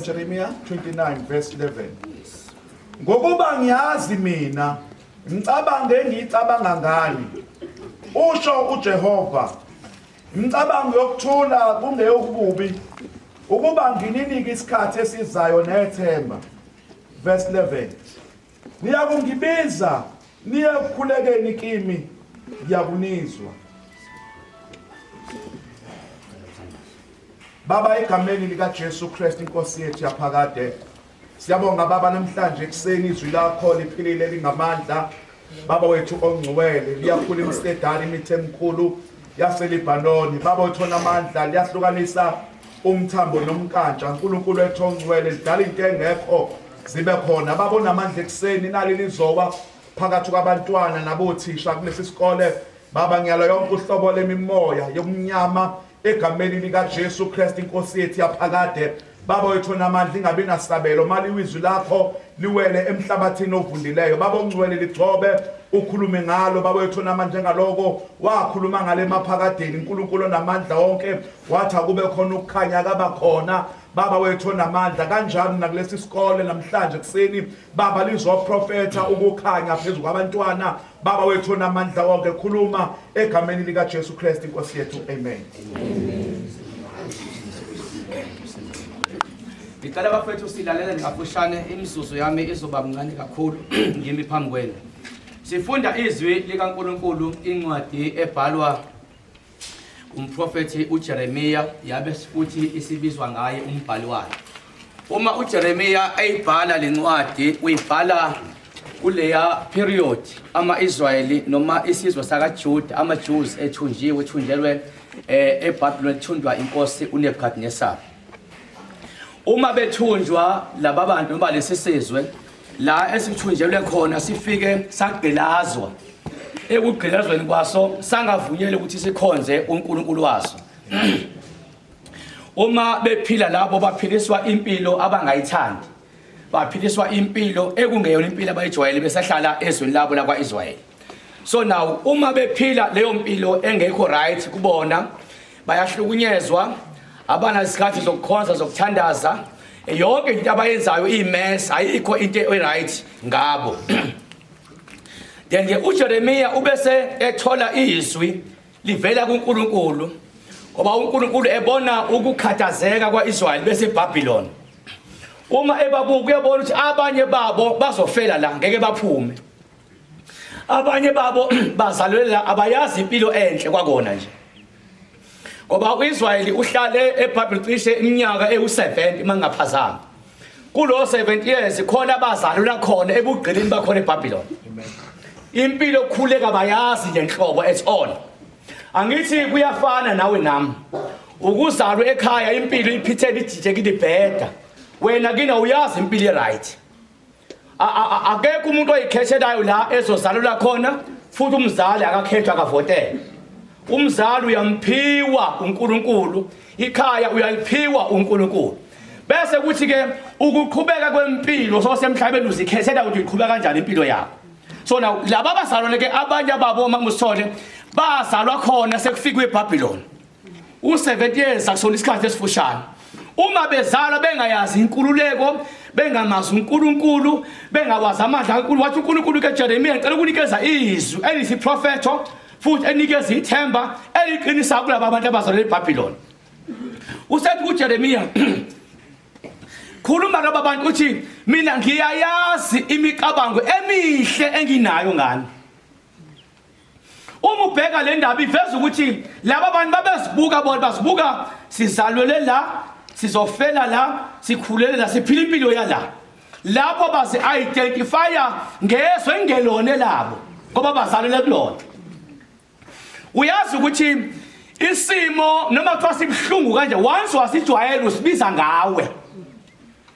Jeremiah 29 verse 11. Ngokuba ngiyazi mina imicabango engiyicabanga ngani, usho uJehova, imicabango yokuthula kungeyokububi, ukuba ngininike isikhathi esizayo nethemba. Verse 11. Niyakungibiza niye ekukhulekeni kimi, ngiyakunizwa. Baba, egameni likaJesu Kristu inkosi yethu yaphakade, siyabonga Baba namhlanje ekuseni, izwi lakho liphilile lingamandla. Baba wethu ongcwele, liyakhula imisedari, imithi emikhulu yaseLibhanoni. Baba wethu onamandla, liyahlukanisa umthambo nomkantsha. uNkulunkulu wethu ongcwele, lidala into engekho zibe khona. Baba onamandla, ekuseni nali lizowa phakathi kwabantwana nabothisha kulesi sikole. Baba, ngiyala yonke uhlobo lemimoya yobumnyama egameni likaJesu Kristu inkosi yethu yaphakade. Baba wethu onamandla, ingabi nasabelo mali izwi lakho liwele emhlabathini ovundileyo. Baba ongcwele, ligcobe ukhulume ngalo. Baba wethu onamandla, njengaloko wakhuluma ngale emaphakadeni, uNkulunkulu onamandla wonke, wathi akube khona ukukhanya, kaba khona. Baba wethu onamandla, kanjalo nakulesi sikole namhlanje kuseni, Baba, lizoprofetha ukukhanya phezu kwabantwana. Baba wethu onamandla wonke, khuluma egameni likaJesu Kristu inkosi yethu, amen. Ngicela bafethu silalele ngafushane, imizuzu yami izoba mncane kakhulu ngimi phambi kwenu. Sifunda izwi likaNkuluNkulu, incwadi ebhalwa umprofethi uJeremiya, yabe futhi isibizwa ngaye umbhali wayo. Uma uJeremiya eyibhala lencwadi, uyibhala kuleya period ama-Israyeli noma isizwe sakaJuda, ama-Jews ethunjiwe, ethunjelwe eBabylon, ethunjwa inkosi uNebukadnezar. Uma bethunjwa laba bantu noma lesi sizwe la esithunjelwe khona, sifike sagqilazwa. Ekugqilazweni kwaso sangavunyelwa ukuthi sikhonze uNkulunkulu waso. Uma bephila labo baphiliswa impilo abangayithandi, baphiliswa impilo ekungeyona impilo abayijwayele besahlala ezweni labo lakwa-Israyeli. So now uma bephila leyo mpilo engekho right kubona, bayahlukunyezwa, abanazikhathi zokukhonza, zokuthandaza, yonke into abayenzayo iyimess, ayikho into e-right ngabo. Then ke uJeremiya ubese ethola izwi livela kuNkulunkulu, ngoba uNkulunkulu ebona ukukhathazeka kwaIsrayeli bese eBabylon. Uma ebabuka uyabona ukuthi abanye babo bazofela la, ngeke baphume. Abanye babo bazalelwe la, abayazi impilo enhle kwakona nje. Ngoba uIsrayeli uhlale eBabylon cishe iminyaka ewu70 mangaphazami. Kulo 70 years khona abazalelwa khona ebugqilini bakhona eBabylon. Impilo khuleka bayazi nje nhlobo at all. Angithi kuyafana nawe nami. Ukuzalwa ekhaya impilo iphithene ijijekile ibheda. Wena kina uyazi impilo right. Akekho umuntu oyikhethelayo la ezozalelwa khona, futhi umzali akakhethwa, akavotela. Umzali uyamphiwa uNkulunkulu, ikhaya uyaliphiwa uNkulunkulu. Bese kuthi ke ukuqhubeka kwempilo sosemhlabeni uzikhethela ukuthi uyiqhubeka kanjani impilo yakho. So now laba abazalwane ke abanye babo uma musithole bazalwa khona sekufikwe eBabylon. U70 years akusona isikhathi esifushane. Uma bezalwa bengayazi inkululeko, bengamazi uNkulunkulu, bengawazi amandla kaNkulunkulu, wathi uNkulunkulu ke Jeremiah, ngicela ukunikeza izwi elisiprofetho futhi enikeza ithemba eliqinisa kulaba bantu abazalelwe eBabylon. Usethi kuJeremiya, khuluma laba bantu uthi mina ngiyayazi imicabango emihle enginayo ngani. Uma ubheka le ndaba iveza ukuthi laba bantu babezibuka bona, bazibuka sizalwele la, sizofela la, sikhulele la, siphila impilo yala. Lapho bazi-identifya ngezwe engelona elabo ngoba bazalele kulona. Uyazi ukuthi isimo noma kuthiwa sibuhlungu kanje, once wasijwayela usibiza ngawe.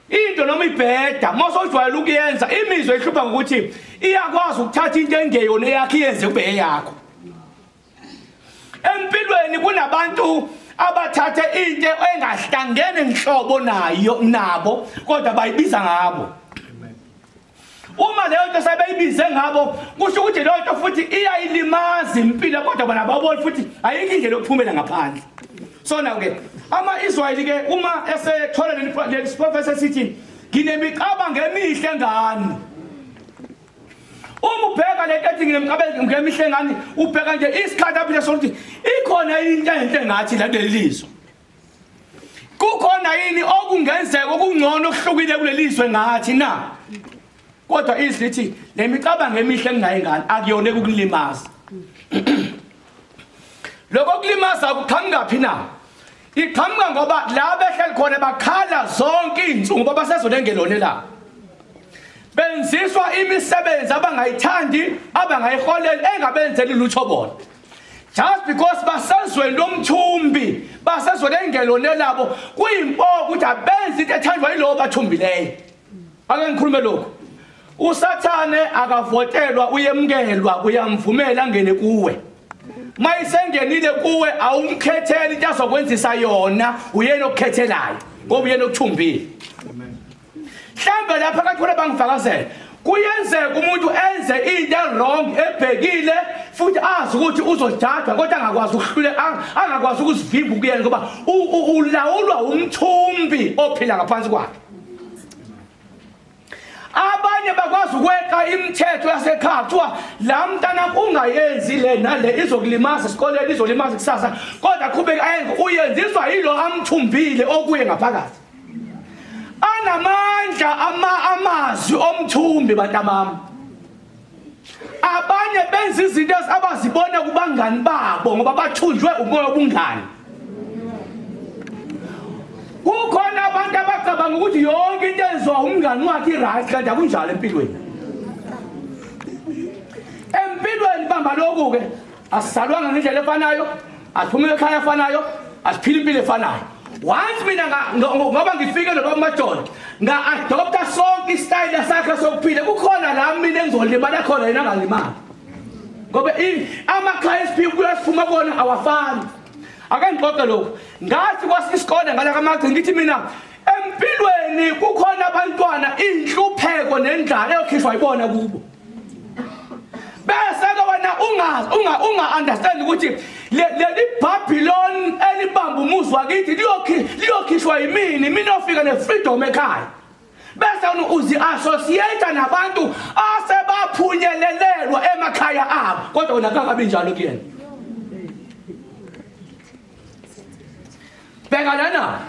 Into noma ibheda, uma usojwayela ukuyenza, imizwa ihlupha ngokuthi iyakwazi ukuthatha into engeyona eyakho iyenze kube eyakho. Empilweni kunabantu abathathe into engahlangene nhlobo nayo nabo, kodwa bayibiza ngabo. Uma leyo nto sebeyibize ngabo, kusho ukuthi leyo nto futhi iyayilimaza impilo, kodwa bona bawubona futhi ayikho indlela yokuphumela ngaphandle. So now ke Ama-Israyeli ke uma esethola leli siprofethi esithi nginemicabango emihle ngani. Uma ubheka le nto ethi nginemicabango emihle ngani, ubheka nje isikhathi aphila sokuthi ikhona into enhle ngathi la kuleli lizwe. Kukhona yini okungenzeka okungcono okuhlukile kuleli zwe ngathi na? Kodwa izwi lithi le micabango emihle enginayo ngani akuyona ekukulimaza. Lokho kulimaza kuqhamukaphi na? Iqhamuka ngoba la behleli khona bakhala zonke izinsuku ngoba basezweni engelona elabo. Benziswa imisebenzi abangayithandi, abangayiholeli, engabenzeli lutho bona. Just because basezweni lomthumbi, basezweni engelona elabo, kuyimpoqo ukuthi abenze into ethandwa yilowo bathumbileyo. Ake ngikhulume lokhu. USathane akavotelwa uyemukelwa uyamvumela angene kuwe. Mayisengenile kuwe awumkhetheli into azokwenzisa yona uyena okukhethelayo ngoba uyena okuthumbile. Mhlambe lapha kakhona bangifakazela. Kuyenzeka umuntu enze into wrong ebhekile futhi azi ukuthi uzojajwa kodwa angakwazi ukuhlule angakwazi ukuzivimba ukuyenza ngoba ulawulwa umthumbi ophila ngaphansi kwakhe. Abanye bakwazi ukweqa imithetho yasekhaya kuthiwa la mntana ungayenzi le nale izokulimaza esikoleni izolimaza kusasa kodwa qhubeka ayenze uyenziswa yilo amthumbile okuye ngaphakathi anamandla ama amazwi omthumbi bantamami abanye benza izinto abazibona kubangani babo ngoba bathunjwe umoya wobungani kukhona abantu abacabanga ukuthi yonke into enziwa umngani wakhe i-right kanti akunjalo empilweni empilweni bamba lokhu-ke asisalwanga ngendlela efanayo asiphumile ekhaya efanayo asiphile impilo efanayo once mina ngoba ngifike nobaba Majola nga-adopta sonke isitayela sakhe sokuphila kukhona la mina engizolimala khona yena angalimali ngoba amakhaya esiphila kuyasiphuma kona awafani ake ngixoxe lokhu ngathi kwesinye isikole ngala kamagci ngithi mina empilweni kukhona abantwana inhlupheko nendlala eyokhishwa yibona kubo bese ke wena ungazi unga unga understand ukuthi leli Babylon elibamba umuzi wakithi liyokhishwa yimini mina ofika ne freedom ekhaya bese uzi associate nabantu asebaphunyelelelwa emakhaya abo kodwa wena kakabi njalo kuyena Bheka lana.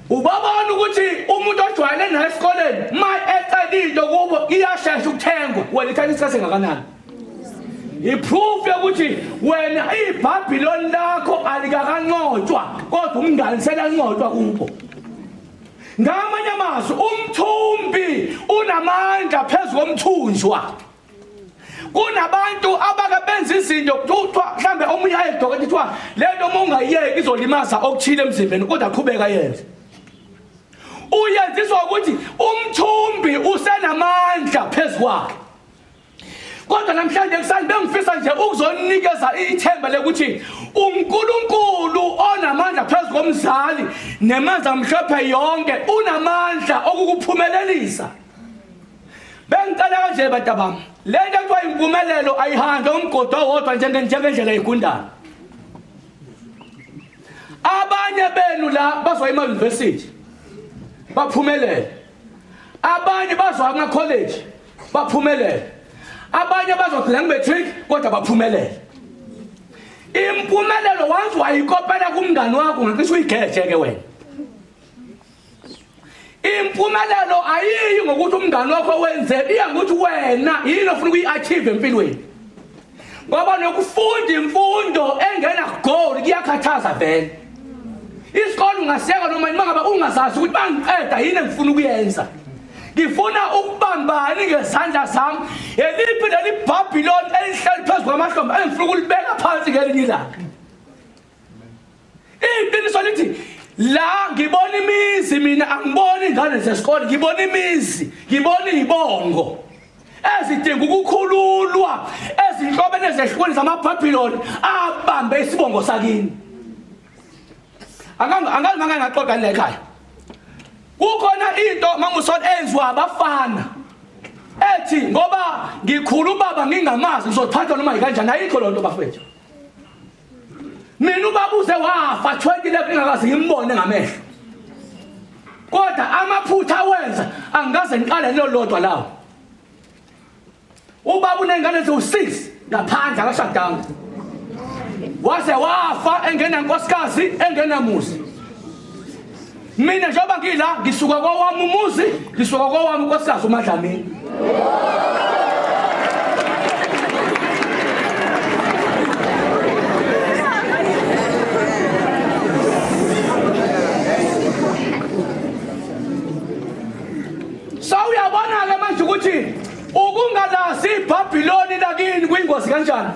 Ubabona ukuthi umuntu ojwayele naye esikoleni ma ecela into kubo iyashesha ukuthengwa wena ithatha isikhathi engakanani? Iproof yokuthi wena iBhabhiloni lakho alikakanqotshwa kodwa umngani selanqotshwa kubo. Ngamanye amazwi umthumbi unamandla phezu komthunjwa. Kunabantu abake benza izinto kuthiwa mhlambe omunye aye dokotela kuthiwa le nto uma ungayiyeki izolimaza okuthile emzimbeni kodwa qhubeka yenze. Uyenziswa ukuthi umthumbi usenamandla phezu kwakhe. Kodwa namhlanje kusani bengifisa nje ukuzonikeza ithemba lokuthi uNkulunkulu onamandla phezu komzali nemandla mhlophe yonke unamandla okukuphumelelisa. Bengicela kanje bantabami. Le nto kuthiwa impumelelo ayihambi umgodi owodwa njengendlela yegundane. Abanye benu la bazoya ema-university baphumelele. Abanye bazoya kuma-college baphumelele. Abanye bazogcina ku-matric kodwa baphumelele. Impumelelo once wayikopela kumngani wakho ungacishe uyigeje ke wena. Impumelelo ayiyi ngokuthi umngani wakho wenze, iya ngokuthi wena yini ofuna ukuyi-achieve empilweni. Ngoba nokufunda imfundo engena goal kuyakhathaza vele. Isikole ungasiyeka noma noma ngabe ungazazi ukuthi bangiqeda yini engifuna ukuyenza. Ngifuna ukubambani ngezandla zami. Eliphi leli Babylon elihleli phezu kwamahlombe engifuna ukulibeka phansi ngelinye ilanga. Iqiniso lithi la ngibona imizi mina angiboni ingane zesikole ngibona imizi ngibona izibongo ezidinga ukukhululwa ezinhlobeni ezehlukene zamaBhabhiloni abambe isibongo sakini angazi mangake ngaxoxa la ekhaya kukhona into mamusona enziwa abafana ethi ngoba ngikhulu ubaba ngingamazi ngizothathwa noma yikanjani ayikho loo nto bafethu. Mina ubaba uze wafa 2011 ngingakaze ngimbone ngamehlo. Kodwa amaphutha awenza angikaze ngiqale lolodwa lawo. Ubaba unengane eziwu-6 ngaphandle akashadanga. Waze wafa engenankosikazi engenamuzi. Mina njengoba ngila ngisuka kowami umuzi, ngisuka kowami unkosikazi uMadlamini. So uyabona-ke manje ukuthi ukungalazi iBhabhiloni lakini kuyingozi kanjani.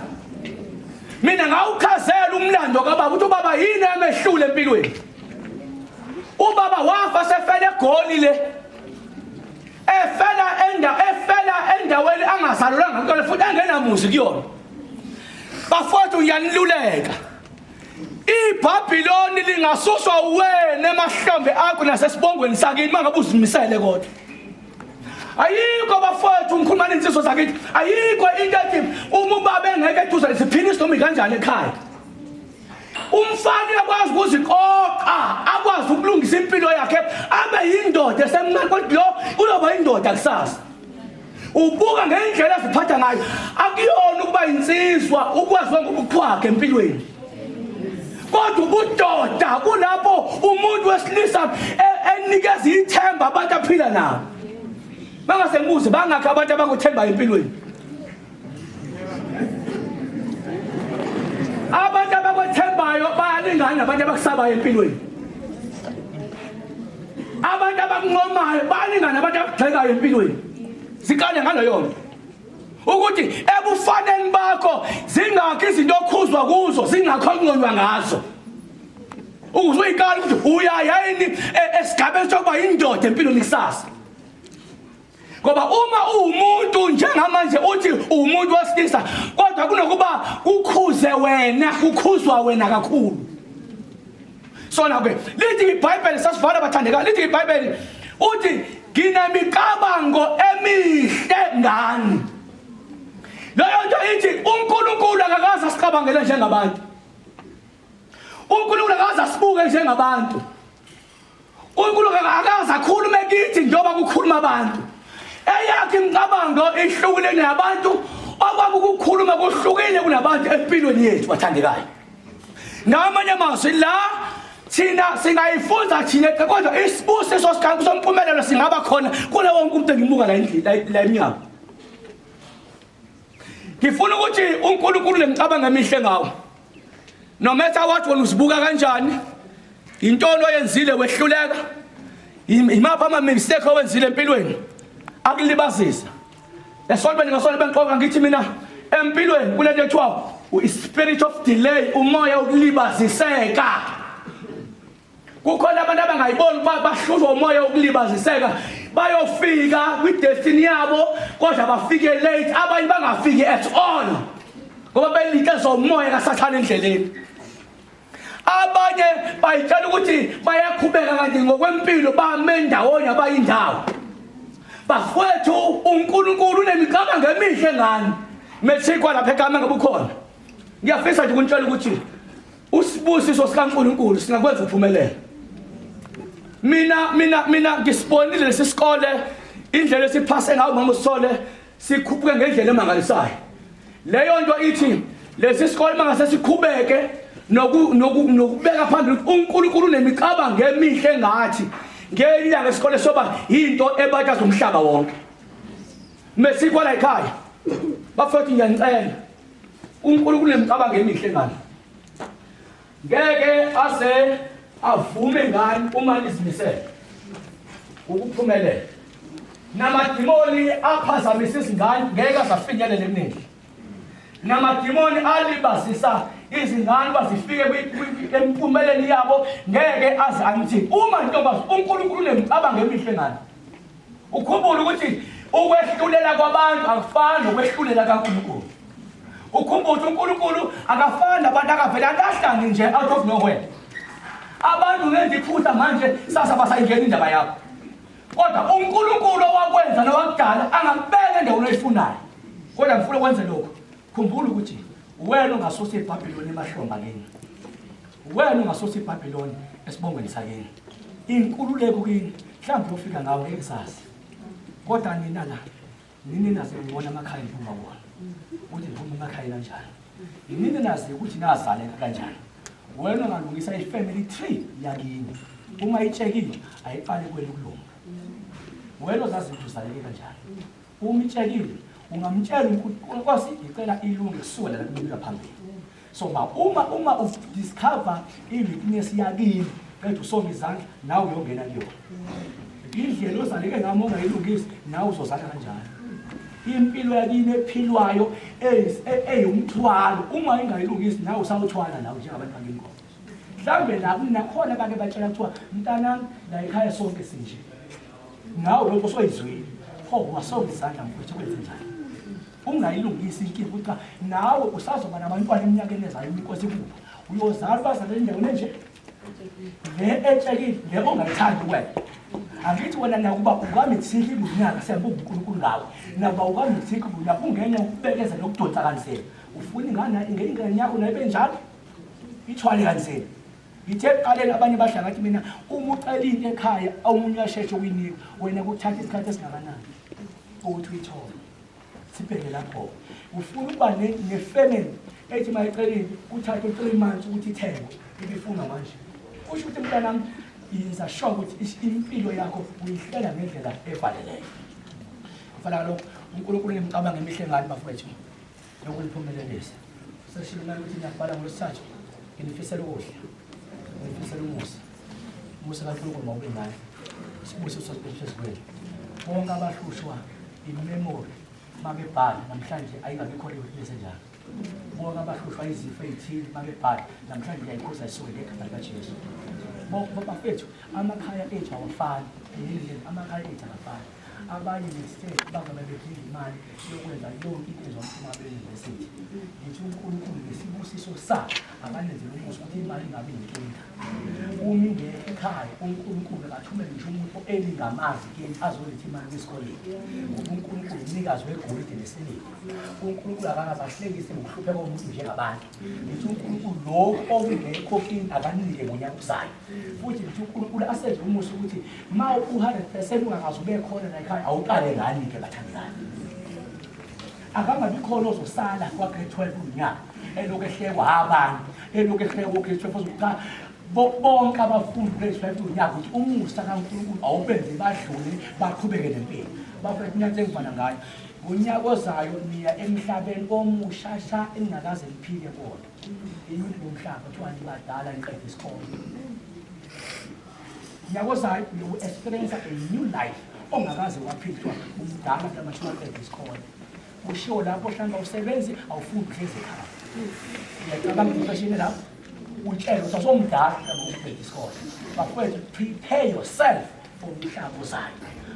Mina ngawuchazela umlando kababa ukuthi ubaba yini emehlule empilweni. Ubaba wafa sefele eGoli le. Efela enda efela endaweni angazalelwanga kuyona futhi engenamuzi kuyona. Bafowethu ngiyaniluleka. IBhabhiloni lingasuswa uwena emahlombe akho nasesibongweni sakini mangabe uzimisele kodwa. Ayikho bafowethu ngikhuluma nensizwa zakithi ayikho into ethi uma ubaba engeke eduze siphilise noma ikanjani ekhaya. Umfana uyakwazi ukuziqoqa akwazi ukulungisa impilo yakhe abe yindoda esemncane kodwa lo uyoba indoda kusasa. Ubuka ngendlela aziphatha ngayo akuyona ukuba insizwa ukwaziwa ngobuqhwaga empilweni. Kodwa ubudoda kulapho umuntu wesilisa e, enikeza ithemba abantu aphila nabo. Bangase ngibuze bangakhi abantu abakuthembayo empilweni. Abantu abakwethembayo bayalingana nabantu abakusabayo empilweni. Abantu abakuncomayo bayalingana nabantu abakugxekayo empilweni. Sikale ngaleyo nto. Ukuthi ebufaneni bakho zingakho izinto okhuzwa kuzo zingakho okunconywa ngazo. Ukuze uyikale ukuthi uyaya yini e, esigabeni sokuba indoda empilweni kusasa. Ngoba uma uwumuntu njengamanje uthi uwumuntu wesilisa kodwa kunokuba kukhuze wena kukhuzwa wena kakhulu. Sona ke lithi iBhayibheli sasivala bathandeka lithi iBhayibheli uthi nginemicabango emihle ngani. Leyo nto ithi uNkulunkulu akakaze asicabangele njengabantu. uNkulunkulu akaze asibuke njengabantu. uNkulunkulu akaze akhulume kithi njengoba kukhuluma abantu. Eyakhe imicabango ihlukile kunabantu, okwakukukhuluma kuhlukile kunabantu empilweni yethu bathandekayo. Ngamanye amazwi la thina singayifunza thina kodwa isibusiso sompumelelo singaba khona kule wonke umuntu engimuka la endlini la emnyango. Ngifuna ukuthi uNkulunkulu lemicabango emihle ngawo. No matter what wena uzibuka kanjani, intoni oyenzile wehluleka, imaphi ama mistake owenzile empilweni akulibazisa. Esontweni ngasonto bengixoxa ngithi mina empilweni kunento ekuthiwa i-spirit of delay, umoya wokulibaziseka. Kukhona abantu abangayiboni ukuba bahlushwa umoya wokulibaziseka bayofika kwi-destiny yabo kodwa bafike late abanye bangafiki at all ngoba belikezwa umoya kasathane endleleni abanye bayitshela ukuthi bayakhubeka kanti ngokwempilo bame ndawonye abayindawo bafowethu uNkulunkulu unemicabango emihle ngani methikwa lapha ekhaya ngabe ukhona ngiyafisa nje ukunitshela ukuthi Usibusiso sikaNkulunkulu singakwenza uphumelele. Mina mina mina ngisibonile lesi sikole indlela esiphase ngayo mama usithole sikhuphuke ngendlela emangalisayo. Leyo nto ithi lesi sikole mangase sikhubeke nokubeka phambili ukuthi uNkulunkulu unemicabango emihle ngathi ngenyanga isikole soba into ebatshaza umhlaba wonke. Mesikwa la ekhaya. Bafowethu ngiyanicela. uNkulunkulu unemicabango emihle ngani. Ngeke aze avume ngani uma nizimisele ukuphumelela. Namadimoni aphazamisa izingane ngeke azafinyelela ekuningi. Namadimoni alibazisa izingane uba zifike empumeleni yabo ngeke aze angithi uma ntombazi uNkulunkulu unemicabango emihle ngani. Ukhumbule ukuthi ukwehlulela kwabantu akufani nokwehlulela kaNkulunkulu. Ukhumbule ukuthi uNkulunkulu akafani nabantu akavele alahlane nje out of nowhere. Abantu ngenza iphutha manje sasa basayingena indaba yakho. Kodwa uNkulunkulu owakwenza nowakudala angakubeka endaweni oyifunayo. Kodwa ngifuna ukwenze lokho. Khumbula ukuthi wena ongasusa iBhabhiloni emahlombe akini. Wena ungasusa iBhabhiloni esibongweni sakini. Inkululeko kini mhlawumbe uyofika ngawo ngeke sazi. Kodwa nina la nini nazi ngibona amakhaya ngiphuma kuwona. Ukuthi ngiphuma emakhaya kanjani. Yinini nazi ukuthi nazaleka kanjani. Wena ungalungisa i-family tree yakini. Uma itshekile ayiqale kwenu kulunga. Wena ozazi ukuthi uzaleke kanjani. Uma itshekile ungamtshela uNkosi ngicela ilunge kusuka la kubika phambili. So ma uma udiscover i-weakness yakini qeda usonga izandla nawe uyongena kuyona. Indlela ozaleke ngami ongayilungisi nawe uzozala kanjalo. Impilo yakini ephilwayo eyumthwalo uma ingayilungisi nawe usawuthwala nawe njengabantu bakini khona. Mhlawumbe la nakhona bake batshela kuthiwa mntanami la ekhaya sonke sinje. Nawe lokho soyizwile. Pho wasonga izandla mfowethu kwenze njani? Ungayilungisi inkinga ukuthi cha nawe usazoba nabantwana eminyakeni ezayo inkosi kuba. Uyozala ubazale endaweni enje. Le etshekile le ongayithandi wena. Angithi wena nakuba ukamithiki kunyaka siyabonga uNkulunkulu ngawe. Nakuba ukamithiki kunyaka ungenye ukubekeza nokudonsa kanzima. Ufuna ingane ingane yakho nayo ibe njalo. Ithwale kanzima. Ngithe ekuqaleni abanye badla ngathi mina uma ucela into ekhaya omunye uyashesha ukuyinika wena kuthatha isikhathi esingakanani ukuthi uyithole. Sibheke lapho. Ufuna ukuba ne-family ethi uma icela into kuthathe u-3 months ukuthi ithengwe ibifunwa manje. Kusho ukuthi mntanami yenza sure ukuthi impilo yakho uyihlela ngendlela efaneleyo. Mfana kaloku uNkulunkulu unemicabango emihle ngani bafowethu yokuniphumelelisa. Seshilo nami ukuthi ngiyabhala ngolwesithathu nginifisela ukuhle. Nginifisela umusa. Umusa kaNkulunkulu mawube nani. Isibusiso siphezu kwenu. Bonke abahlushwa imemory mabebhala namhlanje ayingabikho leyo witness enjalo. Bonke abahlushwa izifo ezithile mabebhala namhlanje ngiyayikhuza isuke ngegama likaJesu. Bafethu amakhaya ethu awafani. Amakhaya ethu akafani. Abanye ngesithe bangabe bedinga imali yokwenza yonke into ezomphuma be-university. Ngithi uNkulunkulu ngesibusiso sakhe akanenzele umusa ukuthi imali ingabi yinkinga. Uma ingekho ekhaya uNkulunkulu akathumele ngisho umuntu elingamazi kini azoletha imali kwesikoleni. Ngoba uNkulunkulu umnikazi wegolide nesiliva. uNkulunkulu akakaze ahlekise ngokuhlupheka komuntu njengabantu. Ngithi uNkulunkulu lokhu okungekho kini akanike ngonyaka ozayo. Futhi ngithi uNkulunkulu asenze umusa ukuthi ma u-100% ungakaze ube khona la ekhaya awuqale ngani-ke bathandekayo. Akangabi khona ozosala kwa-grade 12 kulo nyaka elokhu ehlekwa abantu elokhu ehlekwa u-grade 12 ozokuthi cha bonke abafundi grade 12 kulo nyaka ukuthi umusa kaNkulunkulu awubenze badlule baqhubeke nempilo. Bafethu inyanga engifana ngayo ngonyaka ozayo niya emhlabeni omusha sha eningakaze niphile kuwona. Iyuthi lo mhlaba kuthiwa nibadala niqede isikole. Nyaka ozayo you will experience a new life ongakaze waphila umdala kula mathiwa aqede isikole. Ushiwo lapho mhlawumbe awusebenzi awufundi uhlezi ekhaya. Uyacabanga imfashini lapho? Utshele ukuthi awusomdala mhlawumbe ukuqeda isikole. Bafowethu prepare yourself for umhlaba ozayo.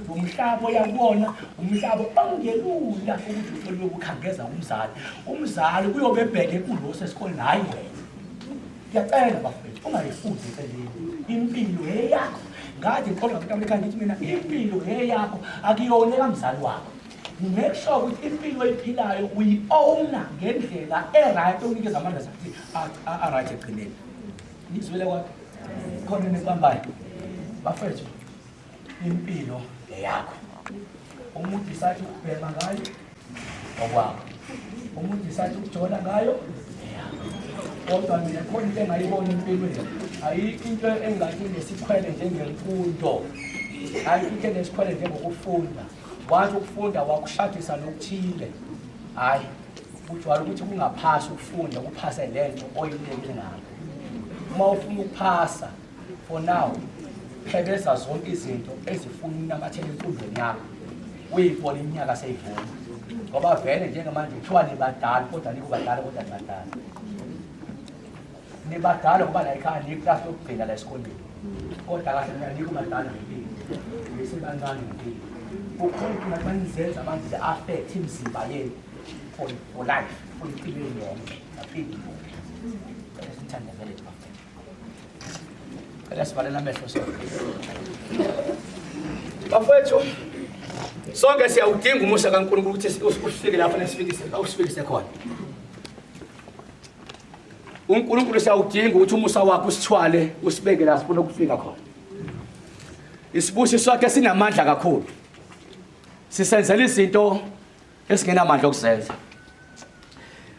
Umhlaba oyakuwona umhlaba ongelula ukuthi uthole ukukhangeza umzali. Umzali kuyobe ebheke kulo osesikoleni hhayi wena. Ngiyacela bafowethu ungayifundi eceleni. Impilo eyakho. Ngathi ngiqonda ngabantu abekhaya ngithi mina impilo eyakho akuyona ekamzali wakho. Make sure ukuthi impilo oyiphilayo uyi-owna ngendlela e-right onikeza ama-result a-right ekugcineni. Nizwile kodwa? Khona enibambayo. Bafethu impilo eyakho. Umuntu isathi ukubhema ngayo okwakho. Umuntu isathi ukujola ngayo eyakho. Kodwa mina khona into engayibona empilweni. Ayikho into engathi inesikhwele njengemfundo. Ayikho into enesikhwele njengokufunda. Wathi ukufunda wakushadisa nokuthile. Hhayi, kujwayele ukuthi kungaphasi ukufunda kuphase lento oyinekile ngayo. Uma ufuna ukuphasa for now phebeza zonke izinto ezifuna unamathela emfundweni yakho. Uyibona iminyaka seyivuma. Ngoba vele njengamanje kuthiwa nibadala kodwa nikho badala kodwa nibadala. Nibadala ngoba la ekhaya niyiklasi yokugcina la esikoleni. Kodwa kahle mina nikho badala ngempilo. Nisebancane ngempilo. Kukhona into ngathi manizenza manje zi-affect imizimba yenu for life, for impilo yenu yonke. Ngaphili yonke. Cela sithandazele nje bafethu. Cela sivalele amehlo sonke. Bafethu, sonke siyawudinga umusa kaNkulunkulu ukuthi usifike lapho nesifikise, usifikise khona. uNkulunkulu siyawudinga ukuthi umusa wakhe usithwale usibeke la sifuna ukufika khona. Isibusiso sakhe sinamandla kakhulu. Sisenzela izinto esingenamandla okuzenza.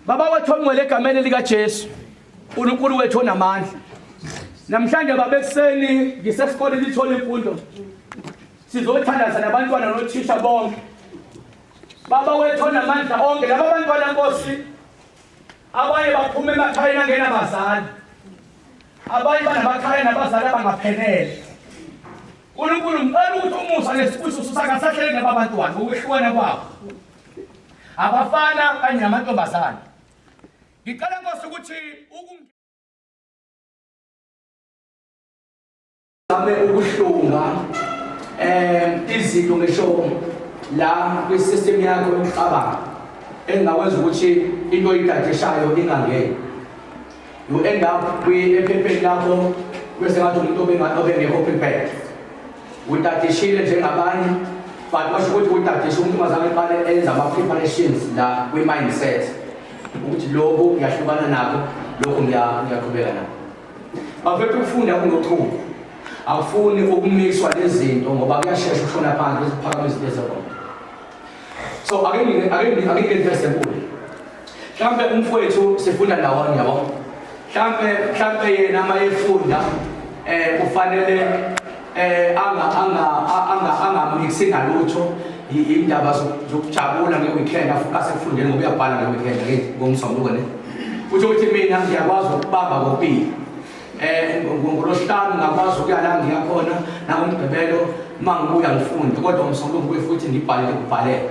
Baba wethu ongcwele egameni likaJesu, uNkulunkulu wethu onamandla. Namhlanje baba ekuseni ngisesikoleni ithola imfundo. Sizothandaza nabantwana nothisha bonke. Baba wethu onamandla onke laba bantwana Nkosi abanye baphuma emakhayeni angenabazali. Abanye banamakhaya nabazali abangaphelele. uNkulunkulu ngicela ukuthi umusa nesibusiso sakhe asahlele naba bantwana ngokwehlukana kwabo. Abafana kanye namantombazane. Ngicela Nkosi ukuthi Zame ukuhlunga izinto ngisho la kwi-system yakho yokucabanga engakwenza ukuthi into oyidadishayo ingangeni. You end up kwi-ephepheni lakho bese ngathi umuntu obengekho prepared. Utadishile njengabanye but washo ukuthi utadisha umuntu ungazange eqale enza ama-preparations la kwi-mindset ukuthi lokhu ngiyahlukana nakho, lokhu ngiyaqhubeka nakho. Bafethu ukufunda kunochuku. Akufuni ukumixwa lezinto ngoba kuyashesha ukushona phansi bese kuphakama izinto eziwrong. So ake ngike ake ngike ake ngike verse enkulu. Mhlambe umfowethu sifunda ndawonye yabo. Mhlambe mhlambe yena mayefunda kufanele anga anga anga angamixi nalutho indaba zokujabula ngeweekend afocus ekufundeni ngoba uyabhala ngeweekend ke ngomsombuluko ne. Kusho ukuthi mina ngiyakwazi ukubamba kokubili. Ngolosihlanu ngakwazi ukuya la ngiya khona nangomgqibelo uma ngibuya ngifunde kodwa ngomsombuluko ngibuye futhi ngibhale ngibhalele.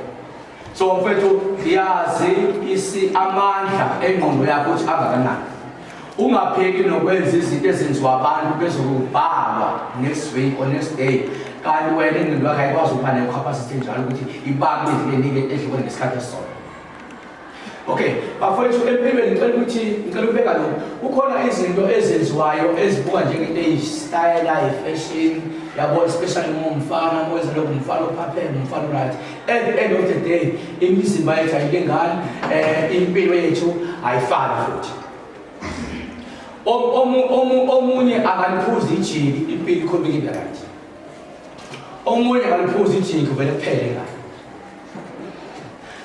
So mfethu yazi isi amandla engqondo yakho ukuthi angakanani. Ungapheki nokwenza izinto ezenziwa abantu bezokubhalwa next week or next day. Kanti wena ingqondo yakho ayikwazi ukuba nayo capacity enjalo ukuthi ibambe izinto eningi ehlukene ngesikhathi esisodwa. Okay, bafowethu empilweni ngicela ukuthi ngicela ukubeka lokhu. Kukhona izinto ezenziwayo ezibuka njengento eyistyle, i-fashion, yabo especially uma umfana, uma wenza lokhu umfana ophapheme, umfana right. At the end of the day, imizimba yethu ayilingani, impilo yethu ayifani futhi. Omunye akaliphuzi ijiki, impilo ikhomba ibe right. Omunye akaliphuzi ijiki vele kuphele ngayo.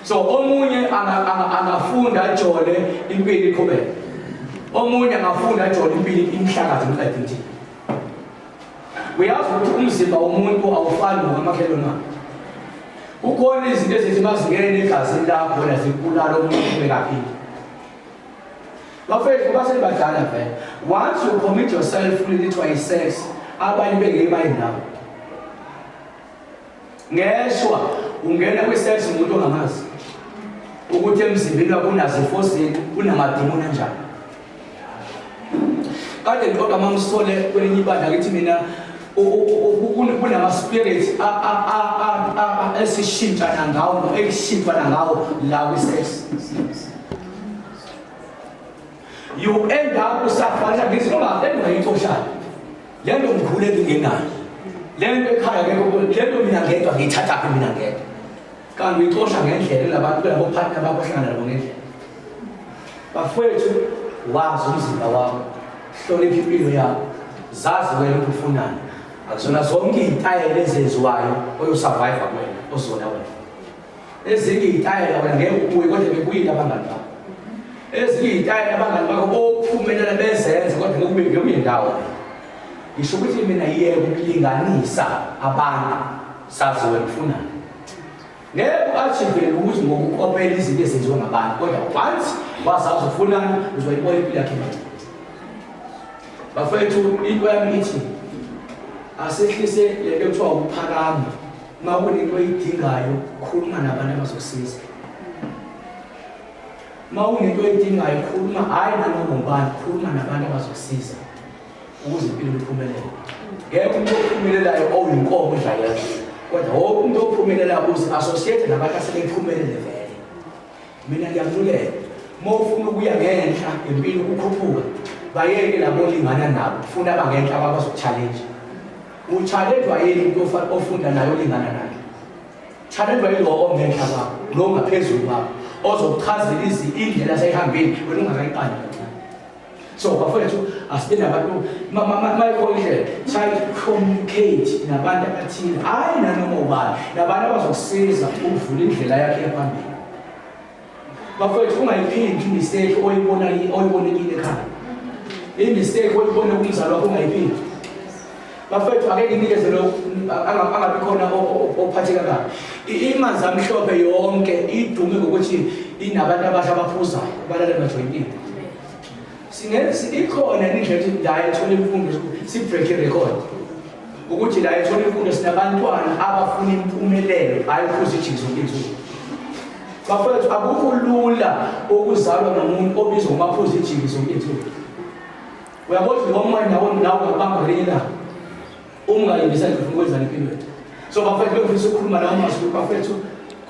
So omunye angafunda ajole impilo iqhubeke. Omunye angafunda ajole impilo imhlakaze imqede nje. Uyazi ukuthi umzimba womuntu awufani nokamakhelwane wakhe. Kukhona izinto ezithi mazingene egazini lakho la zikubulala umuntu ubekaphili. Bafethu basebadala vele. Once you commit yourself kulento ethiwa i-sex, abanye bengeke baye ndawo. Ngeshwa ungena kwi-sex umuntu ongamazi ukuthi emzimbeni wakho unazifo zini, unamadimoni anjani. Kade ngixoxa mamsole kwelinye ibandla ngithi mina kunama-spirit esishintshana ngawo noma ekushintshwana ngawo la kwi-sex. You end up usafana ngithi noma lento ngayixoshana. Lento ngikhule ngingenayo. Lento ekhaya ngeke lento mina ngedwa ngiyithathaphi mina ngedwa. Kanti uyixosha ngendlela labantu kulabo partner bakho ohlangana nabo ngendlela. Bafowethu wazi umzimba wakho. Hlonipha impilo yakho. Zazi wena ukuthi ufunani. Akuzona zonke iy'tayela ezenziwayo oyosurvive kuwena ozona wena. Ezinye iy'tayela wena ngeke ubuye kodwa bebuyile abangani bakho. Ezinye iy'tayela abangani bakho bophumelela bezenze kodwa ngeke ube ngeke uye ndawo. Ngisho ukuthi mina yeke ukulinganisa abantu sazi wena ufunani. Ngeke u-achieve ukuthi ngokukopela izinto ezenziwa ngabantu kodwa once wazazi ufunani uzoyibona impilo yakho imali. Bafethu into yami ithi asehlise lento ekuthiwa ukuphakama. Uma kunento oyidingayo khuluma nabantu abazosiza. Uma kunento oyidingayo khuluma hhayi nanoma ubani, khuluma nabantu abazosiza ukuze impilo iphumelele. Ngeke umuntu ophumelelayo owuyinkomo udla yedwa, kodwa wonke umuntu ophumelelayo uzi-associate nabantu asebephumelele vele. Mina ngiyakulela, uma ufuna ukuya ngenhla ngempilo ukukhuphuka, bayeke labo olingana nabo, funa abangenhla kwabo bazoku-challenge. Uchallenge-wa yini umuntu ofunda naye olingana naye? Challenge-wa yilowo ongenhla kwakho, lo ongaphezulu kwakho, ozokuchazela indlela aseyihambile wena ungakayiqali kancane. So bafowethu, asibe nabantu mayikhona indlela, try to communicate nabantu abathile, hhayi nanoma ubani, nabantu abazokusiza ukuvula indlela yakhe yaphambili. Bafowethu, ungayiphindi imistake oyibona oyibonekile ekhaya, imistake oyibone kumzali wakho, ungayiphindi. Bafowethu, ake nginikeze lo, angabi khona ophatheka kabi. Imanzi amhlophe yonke idume ngokuthi inabantu abasha abaphuzayo, balale emajoyintini. Singenza ikhona indlela ukuthi la ethola imfundo si-break i-record, ukuthi la ethola imfundo sinabantwana abafuna impumelelo, hhayi ukuphuza ijiki zonke iy'nsuku. Bafowethu, akukho lula ukuzalwa nomuntu obizwa ngomaphuza ijiki zonke iy'nsuku. Uyabona ukuthi lo moya nawo nawe ungakubamba ngelinye ilanga uma ungayindisa nje ufuna ukwenzani empilweni. So bafethu, bengifisa ukukhuluma nawe mazulu. Bafethu,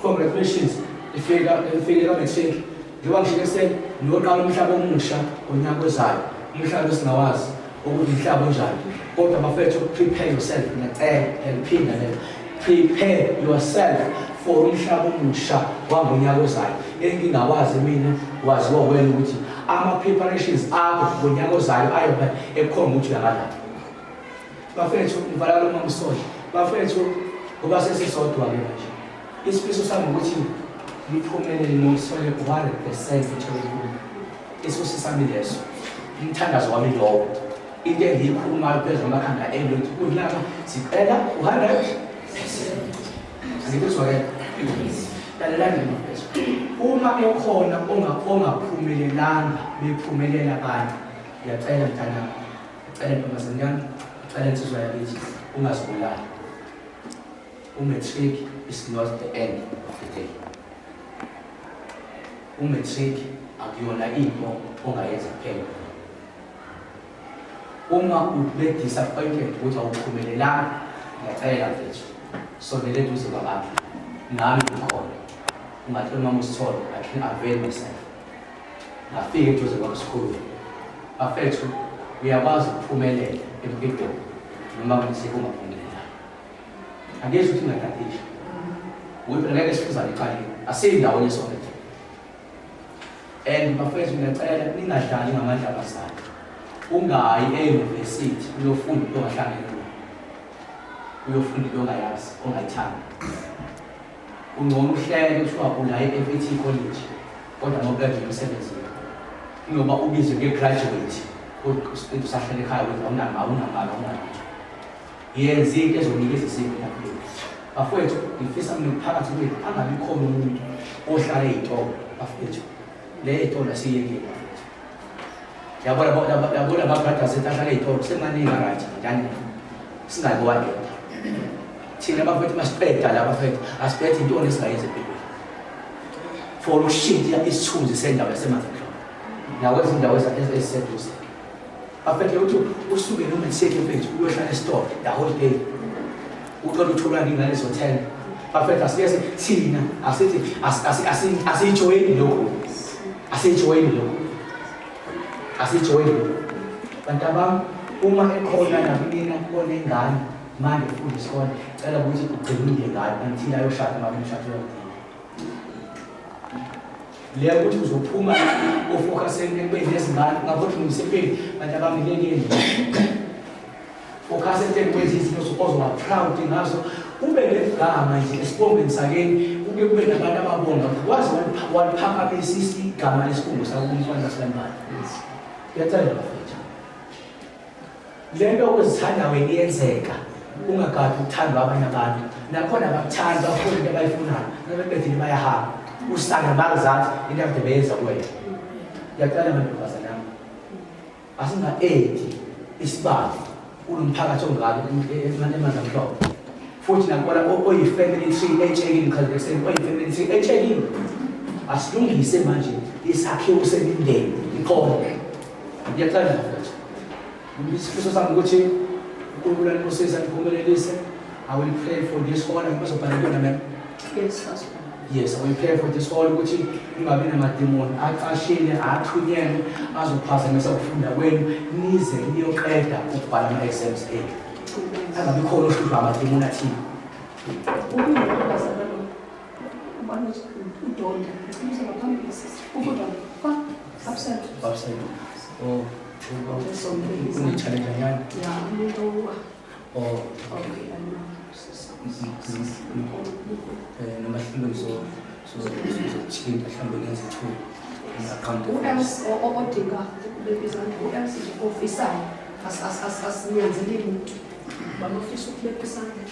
congratulations, ifika ifike ka-matric. Njengoba ngishilo ekuseni, niyoqala umhlaba omusha ngonyaka ozayo, umhlaba esingawazi ukuthi umhlaba onjani. Kodwa bafethu, prepare yourself. Ngiyacela, ngiyaliphinda lelo, prepare yourself for umhlaba omusha wangonyaka ozayo engingawazi mina, waziwa wena, ukuthi ama-preparations akho ngonyaka ozayo ayobe ekhomba ukuthi uyangalapha. Bafethu, ngivala lo mamsoli. Bafethu, ngoba sesisodwa-ke manje, isifiso sami ukuthi niphumelele nosole 100% uthole imfundo. Isifiso sami leso, umthandazo wami lowo, into engiyikhulumayo phezu kwamakhanda enu ukuthi kunyaka sicela u-100%. Angikuzwakela? Lalelani bafethu, uma ekhona ongaphumelelanga bephumelela abanye, ngiyacela mntanami, ngicela ntombazane yami, ngicela insizwa yakithi, ungazibulali. U-matric is not the end of the day. U-matric akuyona into ongayenza kuphela. Uma ube disappointed ukuthi awuphumelelanga, ngiyacela mfethu, sondela eduze kwabantu, nami ngikhona. Ungathi uma usithola, I can avail myself, ngafika eduze kwami sikhulume. Bafethu, uyakwazi ukuphumelela empilweni noma kuniseke ungaphumelelanga. Angeke ukuthi ungatadisha ukuthi phela ngeke sifuzane eqaleni, asiyindawonye sonke. And bafethu, ngiyacela ningadlali ngamandla abazali. Ungayi e-university uyofunda into ongahlangene kuyo, uyofunda into ongayazi, ongayithandi. Ungcono uhleke kuthiwa ula e-FET college kodwa mawuqeda emsebenzini, kunoba ubizwe nge-graduate usahlele ekhaya wenza awunamali, awunamali, awunalutho. Yenza into ezonikeza isimo etafuleni. Bafowethu, ngifisa mina phakathi kwethu angabi khona umuntu ohlala ey'tolo. Bafowethu, le ey'tolo asiyekile bafowethu. Yabona, yabona ama-brothers ethu ahlala ey'tolo semaningi, a-right njani, singayibowaenda thina bafowethu. Masiqeda la bafowethu, asiphethe intoni esingayenza empilweni for ukushintsha isithunzi sendawo yaseManzamhlophe nakwezinye indawo eziseduze. Bafethu, ukuthi usuke noma niseke mfethu uyohlala esitolo the whole day, ucela utholwa ngingane zothenga. Bafethu, asike thina asithi asiyijoyini lokhu, asiyijoyini lokhu, asiyijoyini lokhu. Bantu abami, uma ekhona nakunina onengane manje ufunda isikole, cela ukuthi ugcinile ngayo until ayoshada, uma umshado uyawudinga le ukuthi uzophuma ufocuseni ekubeni nezingane, ungakhohlwa umsebenzi. Bantu abami, lekeni, focus entweni kwenza izinto ozoba proud ngazo, ube negama nje esibongweni sakeni, kuke kube nabantu ababonga wazi waliphakamisa igama lesibongo sakho umfana sikanibani. Ngiyacela bafethu, le nto okuzithanda wena iyenzeka, ungagadi ukuthandwa abanye abantu. Nakhona abakuthandi, bafuna into abayifunayo, nabeqedile bayahamba, usale nama-result into akade beyenza kuwena. Ngiyacela mantombazane ami, asinga-edi isibalo kulo mphakathi ongaka eManzamhlophe, futhi nakubona oyi-family tree etshekile, ngichazekiseni oyi-family tree etshekile. Asilungise manje isakhiwo semindeni iqonde. Ngiyacela mfethu, isifiso sami ukuthi uNkulunkulu anibusise, aniphumelelise. I will pray for this hall. Ngibazobhala kuyona, ma'am? Yes, husband. Yes, I will pray for this hall ukuthi kungabi namademoni acashile athunyelwe azophazamisa ukufunda kwenu nize niyoqeda ukubhala ama-exams enu. Angabi khona ohlushwa amademoni athile. Ubuyintombazana lo. Ubani uDonda. Ucimisa ngaphambili sisi. Ufunda kwa absent. Absent. Oh. Une-challenge nyana. Ya, umuntu owa. Oh, Okay, I know. Noma mhlawumbe ngizokuthinta mhlawumbe ngenze two i-account. Who else odinga ukubeka izandla? Who else nje ofisayo? Asinyanzeli muntu. Banofisa ukubeka isandla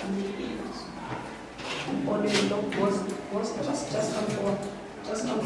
onelo, woza, woza, just come forward. Just come